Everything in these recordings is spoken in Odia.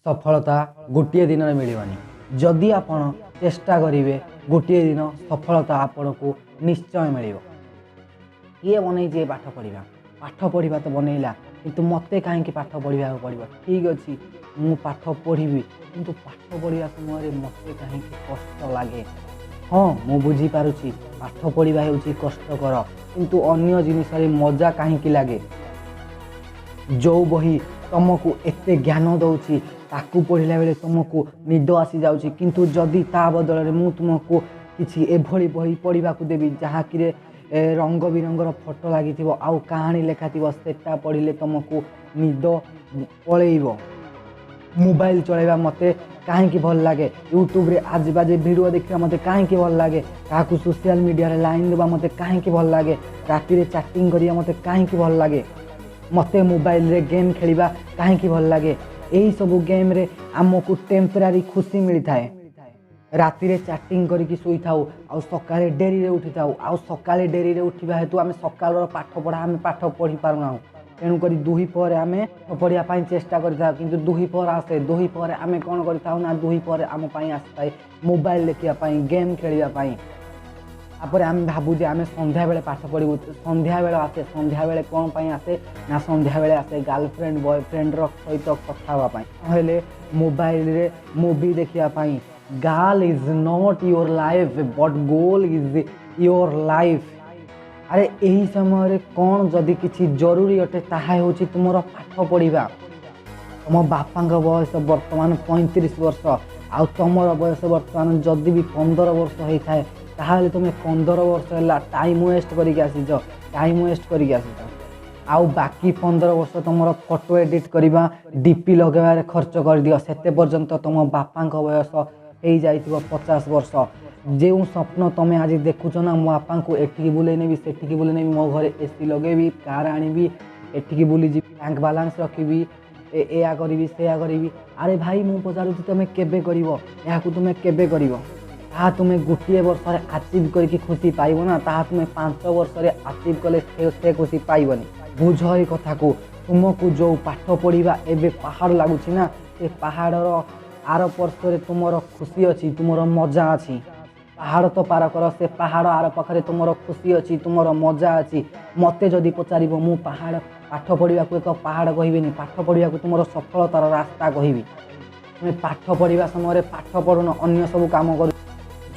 ସଫଳତା ଗୋଟିଏ ଦିନରେ ମିଳିବନି। ଯଦି ଆପଣ ଚେଷ୍ଟା କରିବେ, ଗୋଟିଏ ଦିନ ସଫଳତା ଆପଣଙ୍କୁ ନିଶ୍ଚୟ ମିଳିବ। କିଏ ବନେଇଛି ଏ ପାଠ ପଢ଼ିବା? ପାଠ ପଢ଼ିବା ତ ବନେଇଲା, କିନ୍ତୁ ମୋତେ କାହିଁକି ପାଠ ପଢ଼ିବାକୁ ପଡ଼ିବ? ଠିକ୍ ଅଛି, ମୁଁ ପାଠ ପଢ଼ିବି, କିନ୍ତୁ ପାଠ ପଢ଼ିବା ସମୟରେ ମୋତେ କାହିଁକି କଷ୍ଟ ଲାଗେ? ହଁ, ମୁଁ ବୁଝିପାରୁଛି ପାଠ ପଢ଼ିବା ହେଉଛି କଷ୍ଟକର, କିନ୍ତୁ ଅନ୍ୟ ଜିନିଷରେ ମଜା କାହିଁକି ଲାଗେ? ଯେଉଁ ବହି ତୁମକୁ ଏତେ ଜ୍ଞାନ ଦେଉଛି, ତାକୁ ପଢ଼ିଲା ବେଳେ ତୁମକୁ ନିଦ ଆସିଯାଉଛି। କିନ୍ତୁ ଯଦି ତା ବଦଳରେ ମୁଁ ତୁମକୁ କିଛି ଏଭଳି ବହି ପଢ଼ିବାକୁ ଦେବି, ଯାହାକିରେ ରଙ୍ଗ ବିରଙ୍ଗର ଫଟୋ ଲାଗିଥିବ ଆଉ କାହାଣୀ ଲେଖା ଥିବ, ସେଟା ପଢ଼ିଲେ ତୁମକୁ ନିଦ ପଳେଇବ। ମୋବାଇଲ ଚଳାଇବା ମୋତେ କାହିଁକି ଭଲ ଲାଗେ? ୟୁଟ୍ୟୁବରେ ଆଜେ ବାଜେ ଭିଡ଼ିଓ ଦେଖିବା ମୋତେ କାହିଁକି ଭଲ ଲାଗେ? କାହାକୁ ସୋସିଆଲ ମିଡ଼ିଆରେ ଲାଇନ୍ ଦେବା ମୋତେ କାହିଁକି ଭଲ ଲାଗେ? ରାତିରେ ଚାଟିଂ କରିବା ମୋତେ କାହିଁକି ଭଲ ଲାଗେ? ମୋତେ ମୋବାଇଲରେ ଗେମ୍ ଖେଳିବା କାହିଁକି ଭଲ ଲାଗେ? ଏହିସବୁ ଗେମ୍ରେ ଆମକୁ ଟେମ୍ପରାରୀ ଖୁସି ମିଳିଥାଏ। ରାତିରେ ଚାଟିଂ କରିକି ଶୋଇଥାଉ ଆଉ ସକାଳେ ଡେରିରେ ଉଠିଥାଉ। ଆଉ ସକାଳେ ଡେରିରେ ଉଠିବା ହେତୁ ଆମେ ସକାଳର ପାଠ ପଢ଼ା ଆମେ ପାଠ ପଢ଼ି ପାରୁନାହୁଁ। ତେଣୁକରି ଦୁହି ପରେ ଆମେ ପଢ଼ିବା ପାଇଁ ଚେଷ୍ଟା କରିଥାଉ, କିନ୍ତୁ ଦୁହି ପରେ ଆସେ। ଦୁହି ପରେ ଆମେ କ'ଣ କରିଥାଉ ନା, ଦୁହି ପରେ ଆମ ପାଇଁ ଆସିଥାଏ ମୋବାଇଲ ଦେଖିବା ପାଇଁ, ଗେମ୍ ଖେଳିବା ପାଇଁ। ତାପରେ ଆମେ ଭାବୁ ଯେ ଆମେ ସନ୍ଧ୍ୟାବେଳେ ପାଠ ପଢ଼ିବୁ। ସନ୍ଧ୍ୟାବେଳ ଆସେ। ସନ୍ଧ୍ୟାବେଳେ କ'ଣ ପାଇଁ ଆସେ ନା, ସନ୍ଧ୍ୟାବେଳେ ଆସେ ଗାର୍ଲଫ୍ରେଣ୍ଡ ବୟଫ୍ରେଣ୍ଡର ସହିତ କଥା ହେବା ପାଇଁ, ନହେଲେ ମୋବାଇଲରେ ମୁଭି ଦେଖିବା ପାଇଁ। Girl is not your life, but goal is your life. ଆରେ, ଏହି ସମୟରେ କ'ଣ ଯଦି କିଛି ଜରୁରୀ ଅଟେ, ତାହା ହେଉଛି ତୁମର ପାଠ ପଢ଼ିବା। ତୁମ ବାପାଙ୍କ ବୟସ ବର୍ତ୍ତମାନ 35 ବର୍ଷ ଆଉ ତୁମର ବୟସ ବର୍ତ୍ତମାନ ଯଦି ବି 15 ବର୍ଷ ହେଇଥାଏ, ତାହେଲେ ତୁମେ 15 ବର୍ଷ ହେଲା ଟାଇମ୍ ୱେଷ୍ଟ କରିକି ଆସିଛ, ଟାଇମ୍ ୱେଷ୍ଟ କରିକି ଆସିଛ। ଆଉ ବାକି 15 ବର୍ଷ ତୁମର ଫଟୋ ଏଡ଼ିଟ୍ କରିବା, ଡି ପି ଲଗାଇବାରେ ଖର୍ଚ୍ଚ କରିଦିଅ। ସେତେ ପର୍ଯ୍ୟନ୍ତ ତୁମ ବାପାଙ୍କ ବୟସ ହେଇଯାଇଥିବ 50 ବର୍ଷ। ଯେଉଁ ସ୍ୱପ୍ନ ତୁମେ ଆଜି ଦେଖୁଛ ନା, ମୋ ବାପାଙ୍କୁ ଏଠିକି ବୁଲେଇ ନେବି, ସେଠିକି ବୁଲେଇ ନେବି, ମୋ ଘରେ ଏସି ଲଗେଇବି, କାର୍ ଆଣିବି, ଏଠିକି ବୁଲିଯିବି, ବ୍ୟାଙ୍କ ବାଲାନ୍ସ ରଖିବି, ଏୟା କରିବି, ସେୟା କରିବି। ଆରେ ଭାଇ, ମୁଁ ପଚାରୁଛି, ତୁମେ କେବେ କରିବ ଏହାକୁ? ତୁମେ କେବେ କରିବ? ତାହା ତୁମେ ଗୋଟିଏ ବର୍ଷରେ ଆଚିଭ୍ କରିକି ଖୁସି ପାଇବ ନା, ତାହା ତୁମେ 5 ବର୍ଷରେ ଆଚିଭ୍ କଲେ ସେ ଖୁସି ପାଇବନି। ବୁଝ ଏ କଥାକୁ। ତୁମକୁ ଯେଉଁ ପାଠ ପଢ଼ିବା ଏବେ ପାହାଡ଼ ଲାଗୁଛି ନା, ସେ ପାହାଡ଼ର ଆର ପାର୍ଶ୍ୱରେ ତୁମର ଖୁସି ଅଛି, ତୁମର ମଜା ଅଛି। ପାହାଡ଼ ତ ପାର କର, ସେ ପାହାଡ଼ ଆର ପାଖରେ ତୁମର ଖୁସି ଅଛି, ତୁମର ମଜା ଅଛି। ମୋତେ ଯଦି ପଚାରିବ, ମୁଁ ପାହାଡ଼ ପାଠ ପଢ଼ିବାକୁ ଏକ ପାହାଡ଼ କହିବିନି, ପାଠ ପଢ଼ିବାକୁ ତୁମର ସଫଳତାର ରାସ୍ତା କହିବି। ତୁମେ ପାଠ ପଢ଼ିବା ସମୟରେ ପାଠ ପଢ଼ୁନ, ଅନ୍ୟ ସବୁ କାମ କରୁ।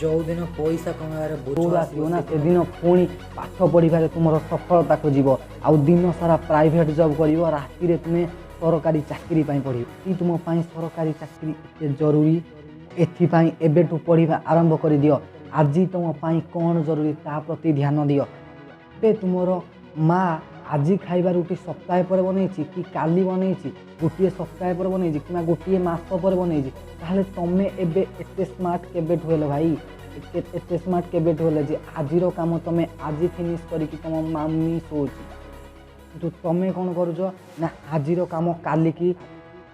ଯେଉଁଦିନ ପଇସା କମାଇବାର ବୋଝ ଆସିବ ଆସିବ ନା, ସେଦିନ ପୁଣି ପାଠ ପଢ଼ିବାରେ ତୁମର ସଫଳତା ଖୋଜିବ। ଆଉ ଦିନ ସାରା ପ୍ରାଇଭେଟ୍ ଜବ୍ କରିବ, ରାତିରେ ତୁମେ ସରକାରୀ ଚାକିରି ପାଇଁ ପଢ଼ିବ। କି ତୁମ ପାଇଁ ସରକାରୀ ଚାକିରି ଏତେ ଜରୁରୀ? ଏଥିପାଇଁ ଏବେଠୁ ପଢ଼ିବା ଆରମ୍ଭ କରିଦିଅ। ଆଜି ତୁମ ପାଇଁ କ'ଣ ଜରୁରୀ, ତା ପ୍ରତି ଧ୍ୟାନ ଦିଅ। ଏବେ ତୁମର ମା ଆଜି ଖାଇବା ରୁଟି ସପ୍ତାହେ ପରେ ବନେଇଛି କି କାଲି ବନେଇଛି, ଗୋଟିଏ ସପ୍ତାହେ ପରେ ବନେଇଛି କିମ୍ବା ଗୋଟିଏ ମାସ ପରେ ବନେଇଛି, ତାହେଲେ ତୁମେ ଏବେ ଏତେ ସ୍ମାର୍ଟ କେବେଠୁ ହେଲ ଭାଇ? ଏତେ ଏତେ ସ୍ମାର୍ଟ କେବେଠୁ ହେଲେ ଯେ ଆଜିର କାମ ତୁମେ ଆଜି ଫିନିଶ୍ କରିକି ତୁମ ମାମି ଶୋଉଛି, କିନ୍ତୁ ତୁମେ କ'ଣ କରୁଛ ନା, ଆଜିର କାମ କାଲିକି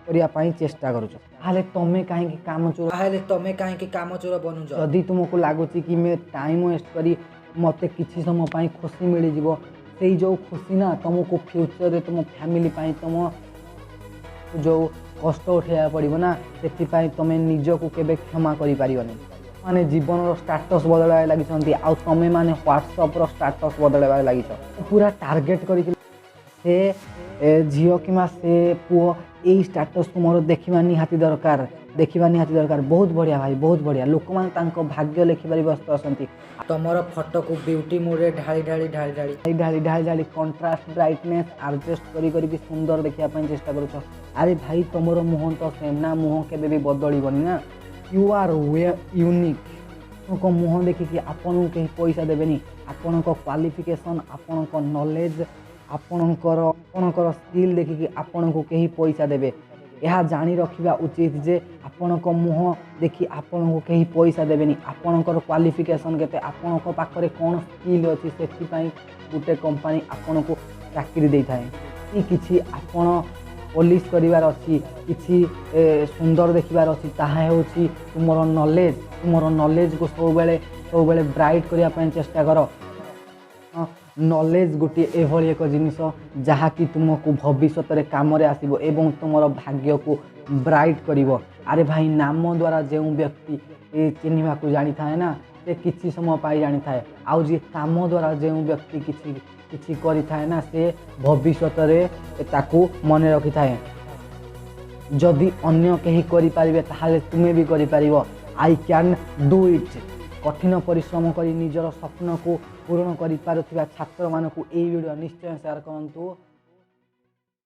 କରିବା ପାଇଁ ଚେଷ୍ଟା କରୁଛ? ତାହେଲେ ତୁମେ କାହିଁକି କାମଚୋର ତାହେଲେ ତମେ କାହିଁକି କାମଚୋର ବନୁଛ? ଯଦି ତୁମକୁ ଲାଗୁଛି କି ମୁଁ ଟାଇମ୍ ୱେଷ୍ଟ କରି ମୋତେ କିଛି ସମୟ ପାଇଁ ଖୁସି ମିଳିଯିବ, ସେଇ ଯେଉଁ ଖୁସି ନା, ତୁମକୁ ଫ୍ୟୁଚରରେ ତୁମ ଫ୍ୟାମିଲି ପାଇଁ ତୁମ ଯେଉଁ କଷ୍ଟ ଉଠେଇବାକୁ ପଡ଼ିବ ନା, ସେଥିପାଇଁ ତୁମେ ନିଜକୁ କେବେ କ୍ଷମା କରିପାରିବନି। ମାନେ ଜୀବନର ଷ୍ଟାଟସ୍ ବଦଳାଇବାରେ ଲାଗିଛନ୍ତି ଆଉ ତୁମେ ମାନେ ହ୍ୱାଟ୍ସଆପ୍ର ଷ୍ଟାଟସ୍ ବଦଳାଇବାରେ ଲାଗିଛ। ପୁରା ଟାର୍ଗେଟ୍ କରିକି ସେ ଝିଅ କିମ୍ବା ସେ ପୁଅ ଏଇ ଷ୍ଟାଟସ୍କୁ ମୋର ଦେଖିବା ନିହାତି ଦରକାର, ଦେଖିବା ନିହାତି ଦରକାର। ବହୁତ ବଢ଼ିଆ ଭାଇ, ବହୁତ ବଢ଼ିଆ। ଲୋକମାନେ ତାଙ୍କ ଭାଗ୍ୟ ଲେଖିବାରେ ବ୍ୟସ୍ତ ଅଛନ୍ତି। ତମର ଫଟୋକୁ ବିୟୁଟି ମୋଡ଼ରେ ଢାଳି ଢାଳି ଢାଳି ଢାଳି ଢାଳି ଢାଳି ଢାଳି, କଣ୍ଟ୍ରାଷ୍ଟ ବ୍ରାଇଟନେସ୍ ଆଡ଼ଜଷ୍ଟ କରି କରିକି ସୁନ୍ଦର ଦେଖିବା ପାଇଁ ଚେଷ୍ଟା କରୁଛ। ଆରେ ଭାଇ, ତୁମର ମୁହଁ ତ ସେମ୍ ନା, ମୁହଁ କେବେ ବି ବଦଳିବନି ନା। You are unique. ଆପଣଙ୍କ ମୁହଁ ଦେଖିକି ଆପଣଙ୍କୁ କେହି ପଇସା ଦେବେନି। ଆପଣଙ୍କ କ୍ୱାଲିଫିକେସନ୍, ଆପଣଙ୍କ ନଲେଜ୍, ଆପଣଙ୍କର ସ୍କିଲ୍ ଦେଖିକି ଆପଣଙ୍କୁ କେହି ପଇସା ଦେବେ। ଏହା ଜାଣି ରଖିବା ଉଚିତ ଯେ ଆପଣଙ୍କ ମୁହଁ ଦେଖି ଆପଣଙ୍କୁ କେହି ପଇସା ଦେବେନି। ଆପଣଙ୍କର କ୍ୱାଲିଫିକେସନ୍ କେତେ, ଆପଣଙ୍କ ପାଖରେ କ'ଣ ସ୍କିଲ୍ ଅଛି, ସେଥିପାଇଁ ଗୋଟେ କମ୍ପାନୀ ଆପଣଙ୍କୁ ଚାକିରି ଦେଇଥାଏ। କି କିଛି ଆପଣ ପଲିସ୍ କରିବାର ଅଛି, କିଛି ସୁନ୍ଦର ଦେଖିବାର ଅଛି, ତାହା ହେଉଛି ତୁମର ନଲେଜ୍। ତୁମର ନଲେଜକୁ ସବୁବେଳେ ସବୁବେଳେ ବ୍ରାଇଟ୍ କରିବା ପାଇଁ ଚେଷ୍ଟା କର। ନଲେଜ୍ ଗୋଟିଏ ଏଭଳି ଏକ ଜିନିଷ, ଯାହାକି ତୁମକୁ ଭବିଷ୍ୟତରେ କାମରେ ଆସିବ ଏବଂ ତୁମର ଭାଗ୍ୟକୁ ବ୍ରାଇଟ୍ କରିବ। ଆରେ ଭାଇ, ନାମ ଦ୍ୱାରା ଯେଉଁ ବ୍ୟକ୍ତି ଚିହ୍ନିବାକୁ ଜାଣିଥାଏ ନା, ସେ କିଛି ସମୟ ପାଇଁ ଜାଣିଥାଏ। ଆଉ ଯିଏ କାମ ଦ୍ୱାରା ଯେଉଁ ବ୍ୟକ୍ତି କିଛି କିଛି କରିଥାଏ ନା, ସେ ଭବିଷ୍ୟତରେ ତାକୁ ମନେ ରଖିଥାଏ। ଯଦି ଅନ୍ୟ କେହି କରିପାରିବେ, ତାହେଲେ ତୁମେ ବି କରିପାରିବ। I can do it. କଠିନ ପରିଶ୍ରମ କରି ନିଜର ସ୍ୱପ୍ନକୁ ପୂରଣ କରିପାରୁଥିବା ଛାତ୍ରମାନଙ୍କୁ ଏଇ ଭିଡ଼ିଓ ନିଶ୍ଚୟ ସେୟାର କରନ୍ତୁ।